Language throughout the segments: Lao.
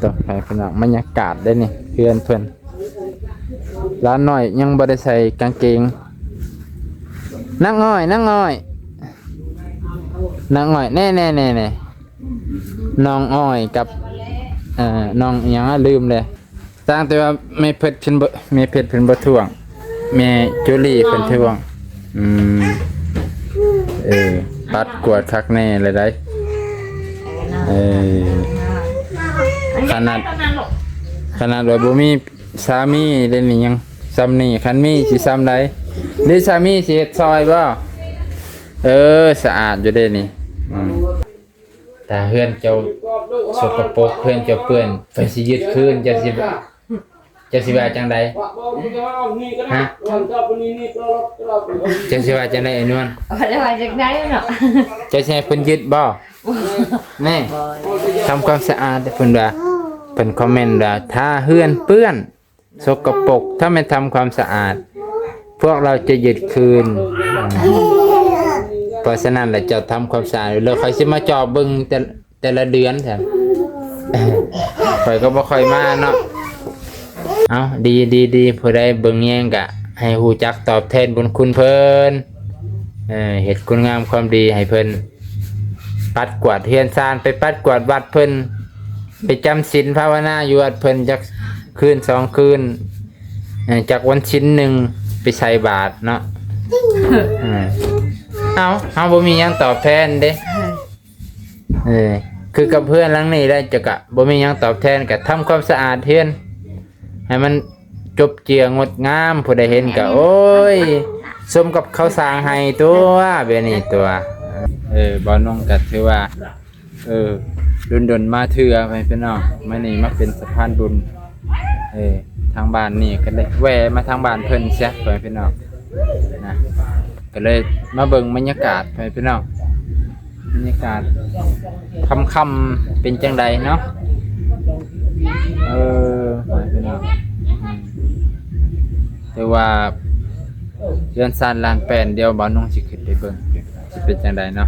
ຕໍ່ໄປພີ່ນ້ອງ ບັນຍາກາດເດ້ນີ້ ເຮືອນເພິ່ນ. ຫຼານນ້ອຍຍັງບໍ່ໄດ້ໃສ່ກາງເກງ. ນາງອ້ອຍ ນາງອ້ອຍ ນາງອ້ອຍ ແນ່ໆໆໆ ນ້ອງອ້ອຍກັບ ເອີ ນ້ອງອີ່ຫຍັງ ລືມແລ້ວ. ຕ່າງແຕ່ວ່າແມ່ເພັດເພິ່ນບໍ່ ແມ່ເພັດເພິ່ນບໍ່ທ້ວງ ແມ່ຈູລີເພິ່ນທ້ວງ. ອືມ ເອີ ປັດກວາດຄັກແນ່ແລ້ວໃດ໋. ເອີ ຂະໜາດ ຂະໜາດວ່າບໍ່ມີສາມີເດ້ນີ້ ຍັງຊ່ຳນີ້ ຄັນມີຊິຊ່ຳໃດ ຫຼືສາມີຊິເຮັດຊ່ອຍບໍ່? ເອີ ສະອາດຢູ່ເດ້ນີ້. ອືມ ຖ້າເຮືອນເຈົ້າສົກກະປົກ ເຮືອນເຈົ້າເປື້ອນ ເພິ່ນຊິຍຶດຄືນ ເຈົ້າຊິ ເຈົ້າຊິວ່າຈັ່ງໃດ? ຮະ? ເຈົ້າຊິວ່າຈັ່ງໃດ ໄອ້ນວນ? ບໍ່ໄດ້ວ່າຈັ່ງໃດເນາະ. ເຈົ້າຊິໃຫ້ເພິ່ນຍຶດບໍ່? ແນ່ ບໍ່ ທຳຄວາມສະອາດ ເພິ່ນວ່າ ເພິ່ນຄອມເມັນວ່າ ຖ້າເຮືອນເປື້ອນ ສົກກະປົກ ຖ້າແມ່ນທຳຄວາມສະອາດ ພວກເຮົາຈະຍຶດຄືນ. ເພາະສະນັ້ນລະ ເຈົ້າທຳຄວາມສະອາດ ແລ້ວຂ້ອຍຊິມາຈອບເບິ່ງແຕ່ ແຕ່ລະເດືອນຊັ້ນ. ຂ້ອຍກໍບໍ່ຄ່ອຍມາເນາະ. ເອົ້າ ດີ ດີ ດີ ຜູ້ໃດເບິ່ງແຍງກະໃຫ້ຮູ້ຈັກຕອບແທນບຸນຄຸນເພິ່ນ. ເອີ ເຮັດຄຸນງາມຄວາມດີໃຫ້ເພິ່ນ ປັດກວາດເຮືອນຊານ ໄປປັດກວາດວັດເພິ່ນ ໄປຈຳສິນພາວະນາຢູ່ວັດເພິ່ນຈັກຄືນສອງຄືນ. ເອີ ຈັກວັນສິນໜຶ່ງໄປໃສ່ບາດເນາະ. ເອີ ເອົ້າ ເຮົາບໍ່ມີຫຍັງຕອບແທນເດ້. ເອີ ຄືກັບເຮືອນຫຼັງນີ້ແຫຼະ ເຈົ້າກະບໍ່ມີຫຍັງຕອບແທນ ກະທຳຄວາມສະອາດເຮືອນໃຫ້ມັນຈົບເຈືອງົດງາມ. ຜູ້ໃດເຫັນກະ ໂອ້ຍ ສົມກັບເຂົາສ້າງໃຫ້ຕົວະ ແບບນີ້ຕົວະ. ເອີ ບ່າວນົງກະຖືວ່າ ເອີ ດົນໆມາເທື່ອ ພໍ່ແມ່ພີ່ນ້ອງ ມານີ້ມາເປັນສະພານບຸນ. ເອີ ທາງບ້ານນີ້ກໍເລີຍແວ່ມາທາງບ້ານເພິ່ນຊະ ພໍ່ແມ່ພີ່ນ້ອງນະ ກໍເລີຍມາເບິ່ງບັນຍາກາດ ພໍ່ແມ່ພີ່ນ້ອງ ບັນຍາກາດຄ່ຳໆເປັນຈັ່ງໃດເນາະ. ເອີ ພໍ່ແມ່ພີ່ນ້ອງ ອືມ ແຕ່ວ່າເຮືອນຊານລານແປ້ນ ດຽວບ່າວນົງຊິຂຶ້ນໄປເບິ່ງ ຊິເປັນຈັ່ງໃດເນາະ.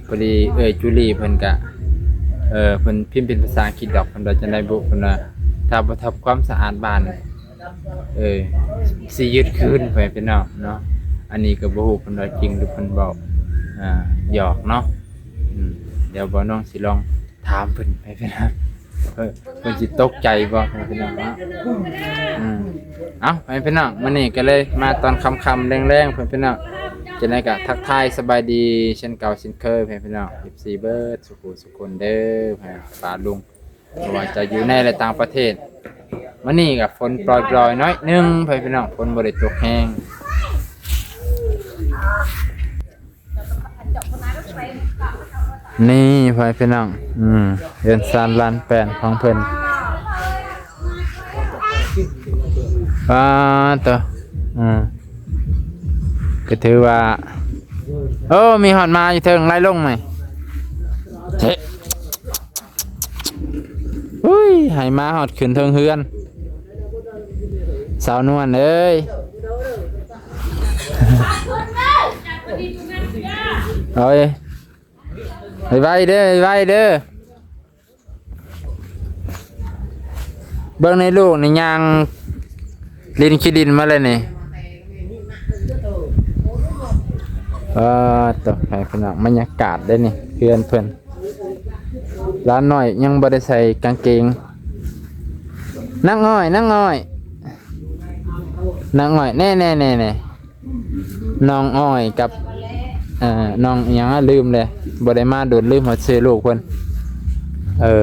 ພໍດີເອື້ອຍຈູລີເພິ່ນກະ ເອີ ເພິ່ນພິມເປັນພາສາອັງກິດດອກ ເພິ່ນວ່າຈັ່ງໃດບຸ ເພິ່ນວ່າຖ້າບໍ່ທຳຄວາມສະອາດບ້ານ ເອີ ຊິຍຶດຄືນ ພໍ່ແມ່ພີ່ນ້ອງເນາະ. ອັນນີ້ກໍບໍ່ຮູ້ເພິ່ນວ່າຈິງຫຼືເພິ່ນເວົ້າ ອ່າ ຫຍອກເນາະ. ອືມ ດຽວບ່າວນົງຊິລອງຖາມເພິ່ນ ພໍ່ແມ່ພີ່ນ້ອງ ເອີ ເພິ່ນຊິຕົກໃຈບໍ່ ພໍ່ແມ່ພີ່ນ້ອງເນາະ. ອືມ ເອົ້າ ພໍ່ແມ່ພີ່ນ້ອງ ມື້ນີ້ກໍເລີຍມາຕອນຄ່ຳໆແລງໆ ພໍ່ແມ່ພີ່ນ້ອງ ຈັ່ງໃດກໍທັກທາຍສະບາຍດີເຊັ່ນເກົ່າເຊັ່ນເຄີຍ ພໍ່ແມ່ພີ່ນ້ອງ ເອັຟຊີ ເບິດສູ່ຜູ້ສູ່ຄົນເດີ ປ້າລຸງ ບໍ່ວ່າຈະຢູ່ໃນ ແລະ ຕ່າງປະເທດ. ມື້ນີ້ກໍຝົນປ່ອຍໆໜ້ອຍໜຶ່ງ ພໍ່ແມ່ພີ່ນ້ອງ ຝົນບໍ່ໄດ້ຕົກແຮງ. ນີ້ ພໍ່ແມ່ພີ່ນ້ອງ ອືມ ເຮືອນຊານລານແປ້ນຂອງເພິ່ນ. ປາໂຕ ອືມ ກໍຖືວ່າ ໂອ້ ມີຮອດໝາຢູ່ເທິງ ໄລ່ລົງໄໝ? ເອີ ອຸ້ຍ ໃຫ້ມາຮອດຂຶ້ນເທິງເຮືອນ ສາວນວນເອີຍ. ເອີຍ ໄວໆເດີ ໄວໆເດີ. ເບິ່ງໃນລູກນີ້ ຍ່າງຫຼິ້ນຂີ້ດິນມາແລ້ວນີ້. ເອີ ຕໍ່ໄປພີ່ນ້ອງ ບັນຍາກາດເດ້ນີ້ ເຮືອນເພິ່ນ. ຫຼານນ້ອຍຍັງບໍ່ໄດ້ໃສ່ກາງເກງ. ນາງອ້ອຍ ນາງອ້ອຍ ນາງອ້ອຍ ແນ່ໆໆໆ ນ້ອງອ້ອຍກັບ ເອີ ນ້ອງອີ່ຫຍັງ ລືມແລ້ວ ບໍ່ໄດ້ມາດົນ ລືມຮອດຊື່ລູກເພິ່ນ. ເອີ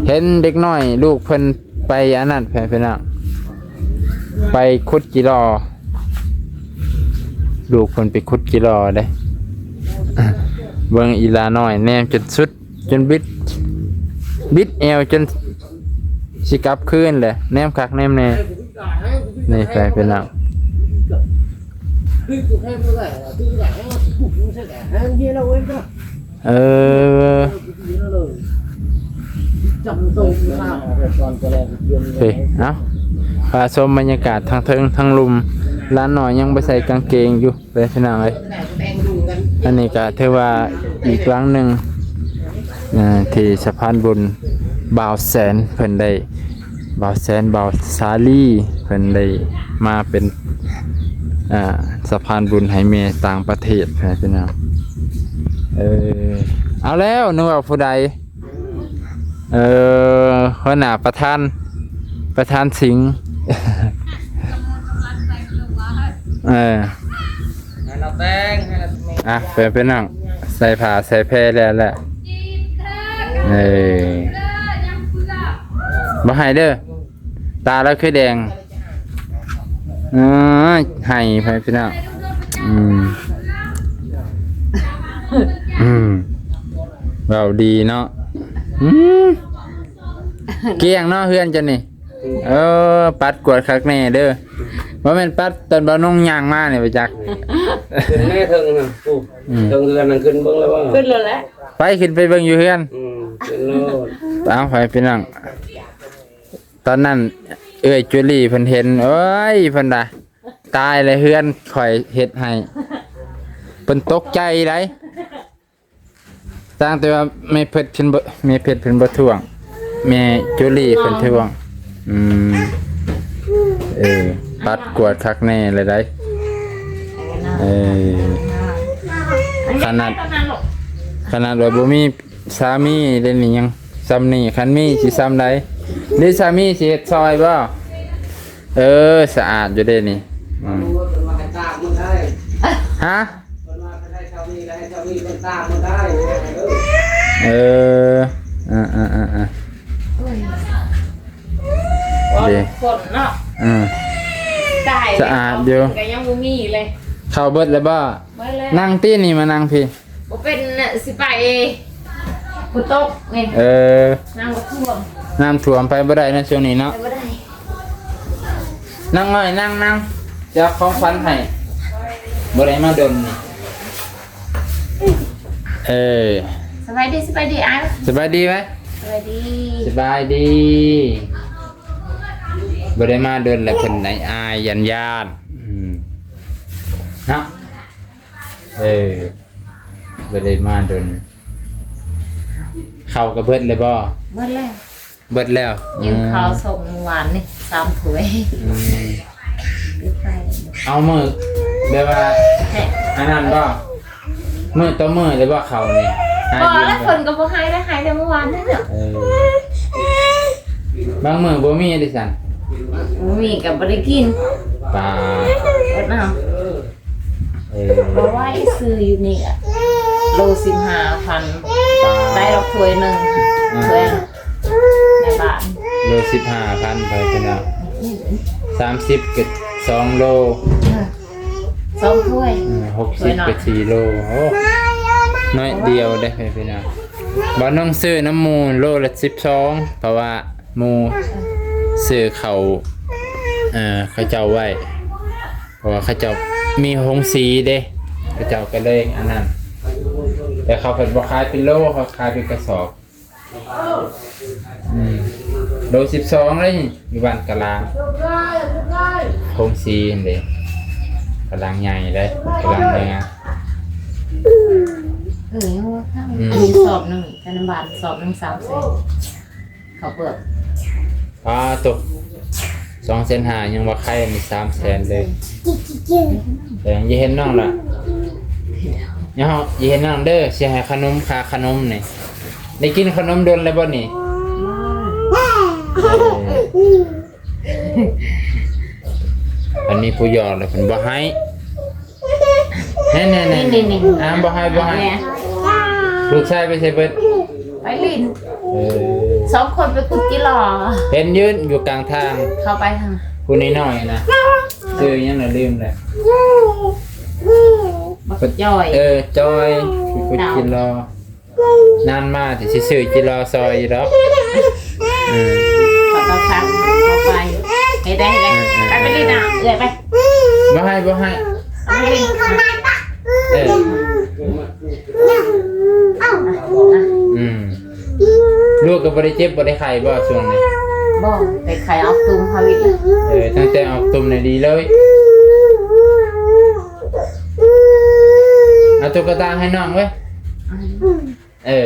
ເຫັນເດັກນ້ອຍລູກເພິ່ນໄປອັນນັ້ນ ພີ່ນ້ອງ ໄປຂຸດຈີຫຼໍ່ ລູກເພິ່ນໄປຂຸດຈີຫຼໍ່ເດ້. ເບິ່ງອີຫຼານ້ອຍແນມຈົນສຸດ ຈົນບິດ ບິດແອວຈົນຊິກັບຄືນແຫຼະ ແນມຄັກແນມແນ່. ນີ້ ພີ່ນ້ອງ ເອີ ເອີ ເອົາ ພາຊົມບັນຍາກາດທາງເທິງທາງລຸ່ມ. ຫຼານນ້ອຍຍັງບໍ່ໃສ່ກາງເກງຢູ່ ເດີພີ່ນ້ອງເອີຍ. ອັນນີ້ກະຖືວ່າອີກຫຼັງໜຶ່ງ ເອີ ທີ່ສະພານບຸນ ບ່າວແສນເພິ່ນໄດ້ ບ່າວແສນ ບ່າວສາລີ ເພິ່ນໄດ້ມາເປັນ ອ່າ ສະພານບຸນໃຫ້ແມ່ຕ່າງປະເທດ ພີ່ນ້ອງ. ເອີ ເອົາແລ້ວ ນຶກວ່າຜູ້ໃດ. ເອີ ຫົວໜ້າປະທານ ປະທານສິງ. ເອີ ໃຫ້ລາວແຕ່ງ ໃຫ້ລາວແຕ່ງ. ອ່ະ ເປັນ ເປັນໜັງ ໃສ່ຜ້າໃສ່ແພແລ້ວແຫຼະ. ເອີ ບໍ່ໃຫ້ເດີ ຕາລາວຄືແດງ. ເອີ ໃຫ້ ໃຫ້ພີ່ນ້ອງ. ອືມ ອືມ ເວົ້າດີເນາະ. ອືມ ກ້ຽງເນາະເຮືອນເຈົ້ານີ້. ເອີ ປັດກວາດຄັກແນ່ເດີ ບໍ່ແມ່ນປັດຕອນບ່າວນົງຍ່າງມານີ້ບໍ່ຈັກ. ຂຶ້ນແນ່ເທິງຫັ້ນ ອືມ ເທິງເຮືອນນັ້ນ ຂຶ້ນເບິ່ງແລ້ວບໍ່? ຂຶ້ນແລ້ວແຫຼະ ໄປ ຂຶ້ນໄປເບິ່ງຢູ່ເຮືອນ. ອືມ ຂຶ້ນໂລດ. ເອົາ ໃຫ້ພີ່ນ້ອງ ຕອນນັ້ນເອື້ອຍຈູລີເພິ່ນເຫັນ ໂອ້ຍ ເພິ່ນວ່າ ຕາຍແລ້ວ ເຮືອນຂ້ອຍເຮັດໃຫ້ ເພິ່ນຕົກໃຈໄດ໋. ຕ່າງແຕ່ວ່າແມ່ເພັດເພິ່ນບໍ່ ແມ່ເພັດເພິ່ນບໍ່ທ້ວງ ແມ່ຈູລີເພິ່ນທ້ວງ. ອືມ ເອີ ປັດກວາດຄັກແນ່ແລ້ວໄດ໋. ເອີ ຂະໜາດ ຂະໜາດວ່າບໍ່ມີ ສາມີເດນີ້ຍັງຊ່ຳນີ້ ຄັນມີຊິຊ່ຳໃດ? ຫຼືສາມີຊິເຮັດຊ່ອຍບໍ່? ເອີ ສະອາດຢູ່ເດນີ້. ອືມ ຮະ? ເອີ ເອີ ເອີ ເອີ ເອີ ເດ ຄົນເນາະ. ອືມ ຕາຍ ສະອາດຢູ່ ເຂົ້າກິນກໍຍັງບໍ່ມີເລີຍ. ເຂົ້າເບິດແລ້ວບໍ່? ເບິດແລ້ວ. ນັ່ງຕິນີ້ ມານັ່ງພີ້. ບໍ່ເປັນ ຊິໄປ ຝົນຕົກນີ້. ເອີ ນ້ຳກໍຖ້ວມ ນ້ຳຖ້ວມ ໄປບໍ່ໄດ້ນະຊ່ວງນີ້ເນາະ ໄປບໍ່ໄດ້. ນັ່ງໜ້ອຍ ນັ່ງ ນັ່ງ ຈະເອົາຂອງຂວັນໃຫ້ ບໍ່ໄດ້ມາດົນນີ້. ເອີ ສະບາຍດີ ສະບາຍດີອ້າຍ ສະບາຍດີໄວ ສະບາຍດີ ສະບາຍດີ. ບໍ່ໄດ້ມາດົນແລ້ວ ເພິ່ນອາຍອາຍຢ້ານໆ ອືມ ເນາະ. ເອີ ບໍ່ໄດ້ມາດົນ. ເຂົ້າກໍເບິດແລ້ວບໍ່? ເບິດແລ້ວ ເບິດແລ້ວ. ກິນເຂົ້າ ອືມ ສົມມື້ວານນີ້ສາມຖ້ວຍ. ອືມ ເອົາມື້ແບບວ່າ ແມ່ ອັນນັ້ນບໍ່? ມື້ຕໍ່ມື້ເລີຍບໍ່ເຂົ້ານີ້? ບໍ່ ແລ້ວເພິ່ນກໍບໍ່ໃຫ້ໄດ້ ໃຫ້ແຕ່ມື້ວານນີ້ແຫຼະ. ເອີ ບາງມື້ບໍ່ມີເດຊັ້ນ? ບໍ່ມີກໍບໍ່ໄດ້ກິນ. ປາ ເອົາ ເອີ ເອົາໄວ້ຊື້ຢູ່ນີ້ ໂລສິບຫ້າພັນ ໄດ້ດອກຖ້ວຍໜຶ່ງ. ອືມ ຖ້ວຍໃນບ້ານ ໂລສິບຫ້າພັນ ໄປພີ່ນ້ອງ. ສາມສິບກໍສອງໂລ ເອີ ສອງຖ້ວຍ. ອືມ ຫົກສິບກໍສີ່ໂລ. ໂອ້ ນ້ອຍດຽວເດ້ພີ່ນ້ອງ. ບ່າວນົງຊື້ນຳໝູ່ໂລລະສິບສອງ ເພາະວ່າໝູ່ຊື້ເຂົ້າ ເອີ ເຂົາເຈົ້າໄວ້ ເພາະວ່າເຂົາເຈົ້າມີໂຮງສີເດ້ ເຂົາເຈົ້າກໍເລີຍອັນນັ້ນ. ແຕ່ເຂົາເພິ່ນບໍ່ຂາຍເປັນໂລ ເຂົາຂາຍເປັນກະສອບ. ອືມ ໂລສິບສອງເລີຍ ຢູ່ບ້ານກະລາງ ໂຮງສີຫັ້ນເດ້. ກະລາງໃຫຍ່ເດ້ ກະລາງເໜືອ. ເອີ ຍັງວ່າ ອືມ ອັນນີ້ສອບໜຶ່ງ ແຕ່ນຳບ້ານສອບໜຶ່ງສາມແສນ. ເຂົ້າເປືອກ ປາໂຕ ສອງແສນຫ້າ ຍັງວ່າໄຄ ມີສາມແສນເລີຍ. ແຕ່ຢ່າເຫັນນ້ອງລະ ຢ່າເຫັນນ້ອງເດີ ຊິໃຫ້ຂະໜົມ ຄ່າຂະໜົມນີ້. ໄດ້ກິນຂະໜົມດົນແລ້ວບໍ່ນີ້? ເອີ ອັນນີ້ຜູ້ຫຍອກແລ້ວເພິ່ນບໍ່ໃຫ້. ແນ່ໆໆ ນີ້ໆໆ ອ່າ ບໍ່ໃຫ້ ບໍ່ໃຫ້. ແມ່ ລູກຊາຍໄປໃສເບິດ? ໄປຫຼິ້ນ. ເອີ ສອງຄົນໄປຂຸດຈີຫຼໍ່ ເຫັນຢືນຢູ່ກາງທາງ ເຂົ້າໄປທາງ ຜູ້ນ້ອຍໆນະ. ຊື່ຫຍັງລະ ລືມແລ້ວ. ບັກຈ້ອຍ. ເອີ ຈ້ອຍ ໄປຂຸດຈີຫຼໍ່. ນານມາຊິຊື້ຈີຫຼໍ່ຊອຍຢູ່ດອກ. ເອີ ເຂົາກໍສັ່ງເຂົ້າໄປ ເຮັດໄດ້ ເຮັດໄດ້. ເອີໆໆ ໄປ ໄປຫຼິ້ນນະ ເອື້ອຍໄປ. ບໍ່ໃຫ້ ບໍ່ໃຫ້ ໄປຫຼິ້ນ. ເອີ ອືມ ລູກກໍບໍ່ໄດ້ເຈັບບໍ່ໄດ້ໄຂ້ບໍ່ຊ່ວງນີ້? ບໍ່ ແຕ່ໄຂ້ອອກຕຸ່ມເຮົາອີກ. ເອີ ຕັ້ງແຕ່ອອກຕຸ່ມນີ້ດີເລີຍ. ເອົາຕຸກກະຕາໃຫ້ນ້ອງເວີຍ. ເອີ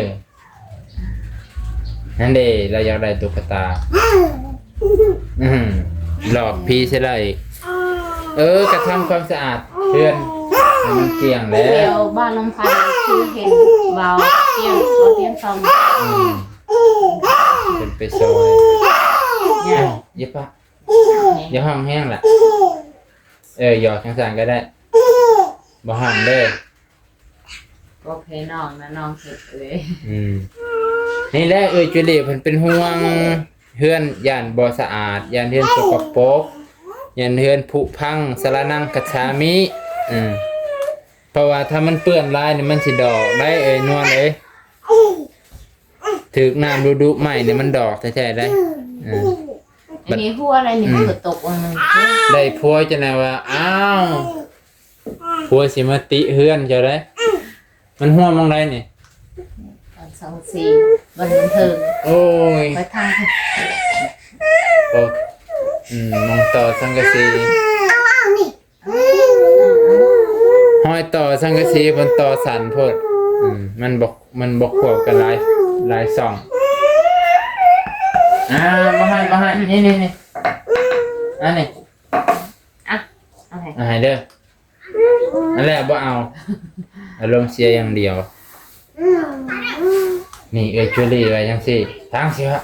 ນັ້ນເດ້ ລາວຢາກໄດ້ຕຸກກະຕາ. ອືມ ຫຼອກຜີໃສ່ລາວອີກ. ເອີ ກະທຳຄວາມສະອາດເຮືອນໃຫ້ມັນກ້ຽງແຫຼະ. ແຖວບ້ານລຳໄພຄືເຫັນເວົ້າກ້ຽງ ເວົ້າກ້ຽງຊອງ. ອືມ ເພິ່ນໄປຊ່ອຍ. ຢ່າ ຢ່າປະ ຢ່າຮ້ອງແຮງລະ. ເອີ ຢອກຈັ່ງຊັ້ນກະໄດ້ ບໍ່ຮ້ອງເດີ. ບໍ່ແພ້ນ້ອງນະ ນ້ອງເຮັດເລີຍ. ອືມ ນີ້ແຫຼະ ເອື້ອຍຈູລີເພິ່ນເປັນຫ່ວງເຮືອນ ຢ້ານບໍ່ສະອາດ ຢ້ານເຮືອນສົກກະປົກ ຢ້ານເຮືອນຜຸພັງ ສະລະນັງ ຄັດສາມິ. ອືມ ເພາະວ່າຖ້າມັນເປື້ອນຫຼາຍນີ້ມັນຊິດອກໄດ໋ເອີຍ ນວນເອີຍ. ຖືກນ້ຳດຸໆໃໝ່ນີ້ມັນດອກແທ້ໆໄດ໋. ເອີ ອັນນີ້ຫົວອະໄລນີ້ ອືມ ຫົວຕົກອັນນັ້ນ ໄດ້ຜົວຈັ່ງໃດວ່າ ອ້າວ ຜົວຊິມາຕິເຮືອນເຈົ້າໄດ໋. ມັນຮົ່ວໝ່ອງໃດນີ້? ອັນສັງກະສີ ມັນເທິງ. ໂອ້ຍ ໄປທາງ ໂອ້ ອືມ ໝ່ອງຕໍ່ສັງກະສີ ຮອຍຕໍ່ສັງກະສີ ມັນຕໍ່ສັ້ນໂພດ. ອືມ ມັນບໍ່ ມັນບໍ່ຄວບກັນຫຼາຍ ຫຼາຍຊ່ອງ. ອ່າ ບໍ່ໃຫ້ ບໍ່ໃຫ້ ນີ້ ນີ້ ນີ້ ອັນນີ້ ອ່ະ ເອົາໃຫ້ ເອົາໃຫ້ເດີ. ອັນແລກບໍ່ເອົາ ອາລົມເສຍຢ່າງດຽວ. ນີ້ເອື້ອຍຈູລີວ່າຈັ່ງຊີ້ ທາງຊິວະ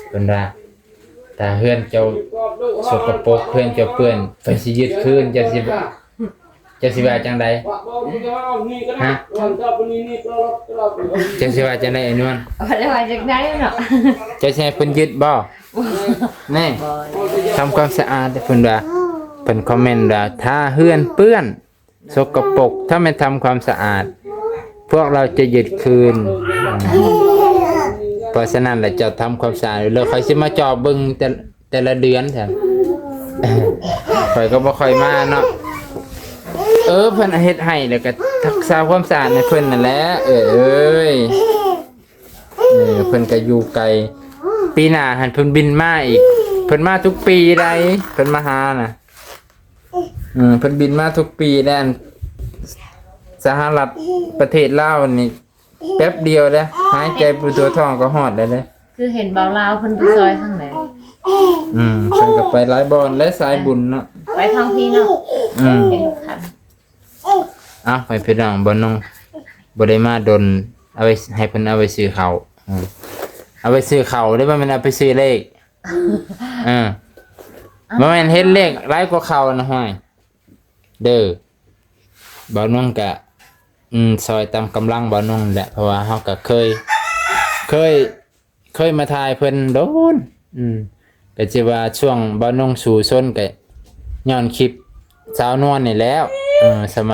ເພິ່ນວ່າ ຖ້າເຮືອນເຈົ້າສົກກະປົກ ເຮືອນເຈົ້າເປື້ອນ ເພິ່ນຊິຍຶດຄືນ. ເຈົ້າຊິ ເຈົ້າຊິວ່າຈັ່ງໃດ? ຮະ? ເຈົ້າຊິວ່າຈັ່ງໃດ ໄອ້ນວນ? ບໍ່ໄດ້ວ່າຈັ່ງໃດເນາະ. ເຈົ້າຊິໃຫ້ເພິ່ນຍຶດບໍ່? ແນ່ ບໍ່ ທຳຄວາມສະອາດ ເພິ່ນວ່າ ເພິ່ນຄອມເມັນວ່າ ຖ້າເຮືອນເປື້ອນ ສົກກະປົກ ຖ້າແມ່ນທຳຄວາມສະອາດ ພວກເຮົາຈະຍຶດຄືນ. ເພາະສະນັ້ນລະ ເຈົ້າທຳຄວາມສະອາດ ແລ້ວຂ້ອຍຊິມາຈອບເບິ່ງແຕ່ ແຕ່ລະເດືອນຊັ້ນ. ຂ້ອຍກໍບໍ່ຄ່ອຍມາເນາະ. ເອີ ເພິ່ນເຮັດໃຫ້ແລ້ວກໍຮັກສາຄວາມສະອາດໃຫ້ເພິ່ນນັ້ນແຫຼະ ເອີຍ. ເອີ ເພິ່ນກໍຢູ່ໄກ ປີໜ້າຫັ້ນເພິ່ນບິນມາອີກ. ເພິ່ນມາທຸກປີໃດ໋ ເພິ່ນມາຫານະ. ເອີ ເພິ່ນບິນມາທຸກປີແລ້ວ. ອັນສະຫະລັດ ປະເທດລາວນີ້ແປັບດຽວເດ້ ຫາຍໃຈບໍ່ທົ່ວທ້ອງກໍຮອດແລ້ວເດ້. ຄືເຫັນບ່າວລາວເພິ່ນໄປຊ່ອຍທາງໃດ? ອືມ ເພິ່ນກໍໄປຫຼາຍບ່ອນແຫຼະ ສາຍບຸນເນາະ. ໄປທາງພີ້ເນາະ. ອືມ ເຫັນຄັນ. ເອົ້າ ໃຫ້ພີ່ນ້ອງ ບ່າວນົງບໍ່ໄດ້ມາດົນ ເອົາໄວ້ ໃຫ້ເພິ່ນເອົາໄວ້ຊື້ເຂົ້າ. ອືມ ເອົາໄວ້ຊື້ເຂົ້າເດ້ ບໍ່ແມ່ນເອົາໄປຊື້ເລກ. ເອີ ບໍ່ແມ່ນເຫັນເລກຫຼາຍກວ່າເຂົ້ານະ ຫ້ວຍ ເດີ. ບ່າວນົງກະ ອືມ ຊ່ອຍຕາມກຳລັງບ່າວນົງແຫຼະ ເພາະວ່າເຮົາກະເຄີຍ ເຄີຍ ເຄີຍມາຖ່າຍເພິ່ນດົນ. ອືມ ກະຊິວ່າຊ່ວງບ່າວນົງສູ້ຊົນກະຍ້ອນຄລິບສາວນວນນີ້ແຫຼະ. ເອີ ສະໄໝ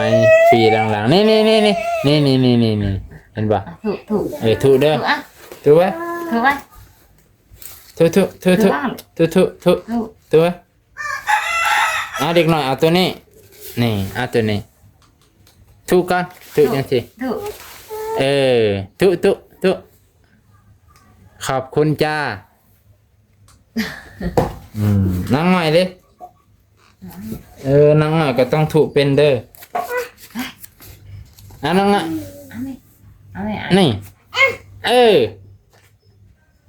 ປີຫຼັງໆ ນີ້ໆໆ ນີ້ໆໆ ເຫັນບໍ່? ອ່ະ ທຸ ທຸ ເອີ ທຸເດີ ທຸ ອ່ະ ທຸໄວ້ ທຸໄວ້ ທຸ ທຸ ທຸ ທຸ ທຸ ທຸ ທຸ ທຸ ທຸ ທຸ ເອົາເດັກນ້ອຍ ເອົາໂຕນີ້ ນີ້ ເອົາໂຕນີ້ ທຸກ່ອນ ທຸ ທຸ ຈັ່ງຊີ້ ທຸ ເອີ ທຸ ທຸ ທຸ ຂອບຄຸນຈ້າ. ອືມ ນາງນ້ອຍເດ້ ເອີ ນາງນ້ອຍກໍຕ້ອງທຸເປັນເດີ. ອ່ະ ນາງນ້ອຍ ອັນນີ້ ອັນນີ້ ນີ້ ເອີ.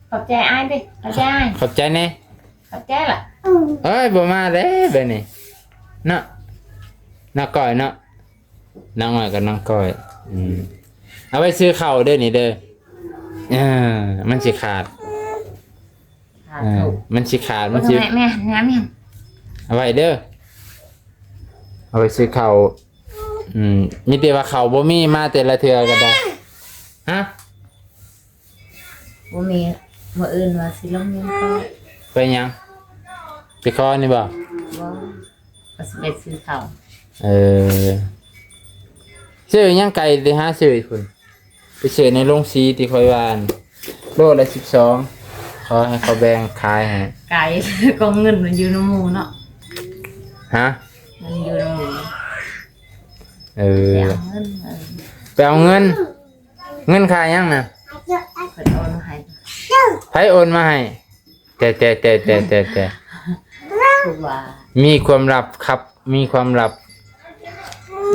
ຂອບໃຈອ້າຍຕິ ຂອບໃຈອ້າຍ ຂອບໃຈແນ່ ຂອບໃຈລະ. ເອີຍ ບໍ່ມາເດ້ບາດນີ້ເນາະ ນາງກ້ອຍເນາະ ນາງອ້ອຍກັບນາງກ້ອຍ. ອືມ ເອົາໄວ້ຊື້ເຂົ້າເດີນີ້ເດີ. ເອີ ມັນຊິຂາດ ຂາດ ເອີ ເຂົ້າ ມັນຊິຂາດ ມັນຊິ ແມ່ ແມ່ ແມ່ ເອົາໄວ້ເດີ ເອົາໄວ້ຊື້ເຂົ້າ. ອືມ ມີແຕ່ວ່າເຂົ້າບໍ່ມີ ມາແຕ່ລະເທື່ອກໍໄດ້. ຮະ? ບໍ່ມີ ມື້ອື່ນວ່າຊິລົງເງິນກໍ ໄປຫຍັງ? ໄປຂໍນີ້ບໍ່? ບໍ່ ວ່າຊິໄປຊື້ເຂົ້າ. ເອີ ຊື້ຫຍັງ? ໄກ່ໄປຫາຊື້ພຸ້ນ ໄປຊື້ໃນໂລງສີທີ່ຂ້ອຍວ່າ ໂລລະສິບສອງ ຂໍໃຫ້ເຂົາແບ່ງຂາຍໃຫ້. ໄກ່ ກໍເງິນມັນຢູ່ນຳໝູ່ເນາະ. ຮະ? ເງິນຢູ່ນຳໝູ່. ເອີ ໄປເອົາເງິນ ເອີ ໄປເອົາເງິນ. ເງິນຄ່າຫຍັງນະ? ເພິ່ນໂອນມາໃຫ້. ໃຜໂອນມາໃຫ້? ແຕ່ ແຕ່ ແຕ່ ແຕ່ ແຕ່ ແຕ່ ຄືວ່າ ມີຄວາມລັບຄັບ ມີຄວາມລັບ.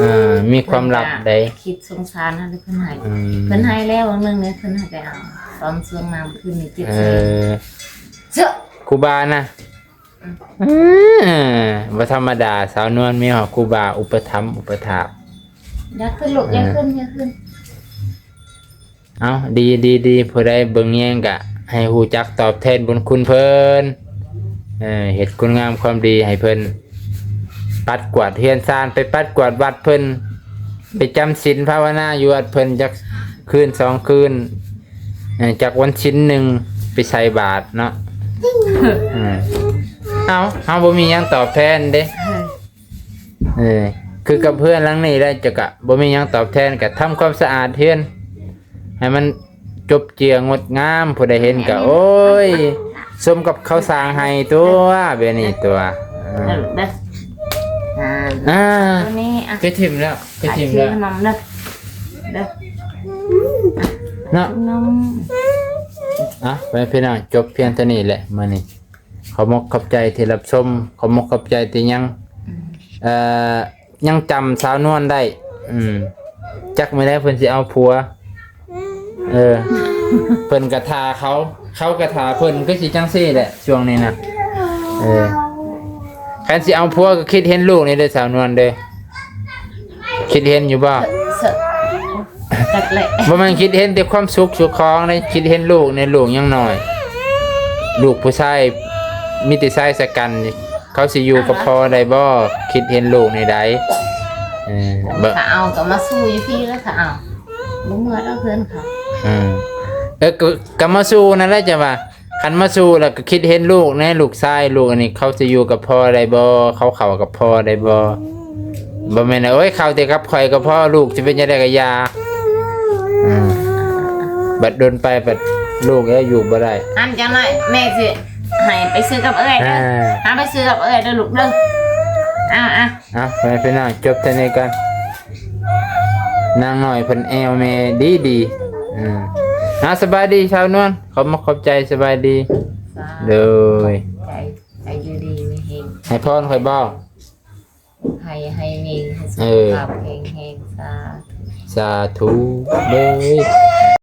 ອ່າ ມີຄວາມລັບໃດ ຄິດສົງສານຫັ້ນເພິ່ນໃຫ້ ອືມ ເພິ່ນໃຫ້ແລ້ວຫວ່າງໜຶ່ງເດ້ ເພິ່ນໃຫ້ໄປເອົາ ຕອນຊ່ວງນ້ຳຂຶ້ນນີ້ ເຈັດແສນ ເອີ ເຈົ້າ ຄູບານະ ອືມ ເອີ ບໍ່ທຳມະດາ ສາວນວນມີຮອດຄູບາອຸປະຖຳອຸປະຖາກ ຢ່າຂຶ້ນລູກ ເອີ ຢ່າຂຶ້ນ ຢ່າຂຶ້ນ. ເອົາ ດີ ດີ ດີ ຜູ້ໃດເບິ່ງແຍງກະໃຫ້ຮູ້ຈັກຕອບແທນບຸນຄຸນເພິ່ນ ເອີ ເຮັດຄຸນງາມຄວາມດີໃຫ້ເພິ່ນ ປັດກວາດເຮືອນຊານ ໄປປັດກວາດວັດເພິ່ນ ໄປຈຳສິນພາວະນາຢູ່ວັດເພິ່ນຈັກຄືນສອງຄືນ ເອີ ຈັກວັນສິນໜຶ່ງໄປໃສ່ບາດເນາະ ເອີ ເອົາ ເຮົາບໍ່ມີຫຍັງຕອບແທນເດ້ ເອີ ຄືກັບເຮືອນຫຼັງນີ້ໄດ້ ເຈົ້າກະບໍ່ມີຫຍັງຕອບແທນ ກະທຳຄວາມສະອາດເຮືອນ ໃຫ້ມັນຈົບເຈືອງົດງາມ ຜູ້ໃດເຫັນກະ ໂອ້ຍ ສົມກັບເຂົາສ້າງໃຫ້ຕົວະ ແບບນີ້ຕົວະ ເອີ ເອີ ເດີ ອ່າ ອ່າ ຕົວນີ້ ອ່ະ ໄປຖິ້ມແລ້ວ ໄປຖິ້ມແລ້ວ ຂະໜົມເດີ ເດີ ເນາະ ຂະໜົມ ອ່ະ ໄປພີ່ນ້ອງ ຈົບພຽງເທົ່ານີ້ແຫຼະມື້ນີ້ ຂອບອົກຂອບໃຈທີ່ຮັບຊົມ ຂອບອົກຂອບໃຈທີ່ຍັງ ອືມ ເອີ ຍັງຈຳສາວນວນໄດ້ ອືມ ຈັກມື້ໃດເພິ່ນຊິເອົາຜົວ ເອີ ເພິ່ນກະຖ້າເຂົາ ເຂົາກະຖ້າເພິ່ນ ຄືຊິຈັ່ງຊີ້ແຫຼະຊ່ວງນີ້ນະ ເອີ ຄັນຊິເອົາຜົວກະຄິດເຫັນລູກນີ້ເດີສາວນວນເດີ ຄິດເຫັນຢູ່ບໍ່? ເຊີ ຈັກແຫຼະ ບໍ່ແມ່ນຄິດເຫັນແຕ່ຄວາມສຸກສຸກຂອງເດ້ ຄິດເຫັນລູກນີ້ ລູກຍັງນ້ອຍ ລູກຜູ້ຊາຍ ມີແຕ່ຊາຍຊະກັນ ເຂົາຊິຢູ່ກັບພໍ່ໄດ້ບໍ່? ຄິດເຫັນລູກນີ້ໃດ ເອີ ຖ້າເອົາກະມາສູ່ຢູ່ພີ້ແລ້ວ ຖ້າເອົາ ບໍ່ເມືອດອກເຮືອນເຂົາ ອືມ ເອີ ກະ ກະມາສູ່ນັ້ນແຫຼະ ຈັ່ງວ່າ ຄັນມາສູ່ແລ້ວກະຄິດເຫັນລູກແດ່ ລູກຊາຍ ລູກອັນນີ້ ເຂົາຊິຢູ່ກັບພໍ່ໄດ້ບໍ່? ເຂົາເຂົ້າກັບພໍ່ໄດ້ບໍ່? ບໍ່ແມ່ນ ໂອ້ຍ ເຂົ້າແຕ່ກັບຂ້ອຍກໍພໍ ລູກຊິເປັນຈັ່ງໃດກໍຢ່າ ອືມ ບັດດົນໄປ ບັດລູກແລ້ວຢູ່ບໍ່ໄດ້ ອັນຈັ່ງໃດແມ່ຊິໃຫ້ໄປຊື້ກັບເອື້ອຍເດີ ອ່າ ຫາໄປຊື້ກັບເອື້ອຍເດີລູກເດີ ເອົາ ເອົາ ເອົາ ພໍ່ແມ່ພີ່ນ້ອງ ຈົບເທົ່ານີ້ກ່ອນ ນາງນ້ອຍເພິ່ນແອວແມ່ດີໆ ອືມ ອ່າ ສະບາຍດີສາວນວນ ຂອບມຸກຂອບໃຈ ສະບາຍດີ ສາ ໂດຍ ໃຈ ໃຫ້ຢູ່ດີມີແຮງ ໃຫ້ພອນຂ້ອຍບໍ່? ໃຫ້ ໃຫ້ມີ ໃຫ້ສຸຂະພາບແຂງແຮງ ສາທຸ ສາທຸເດີ.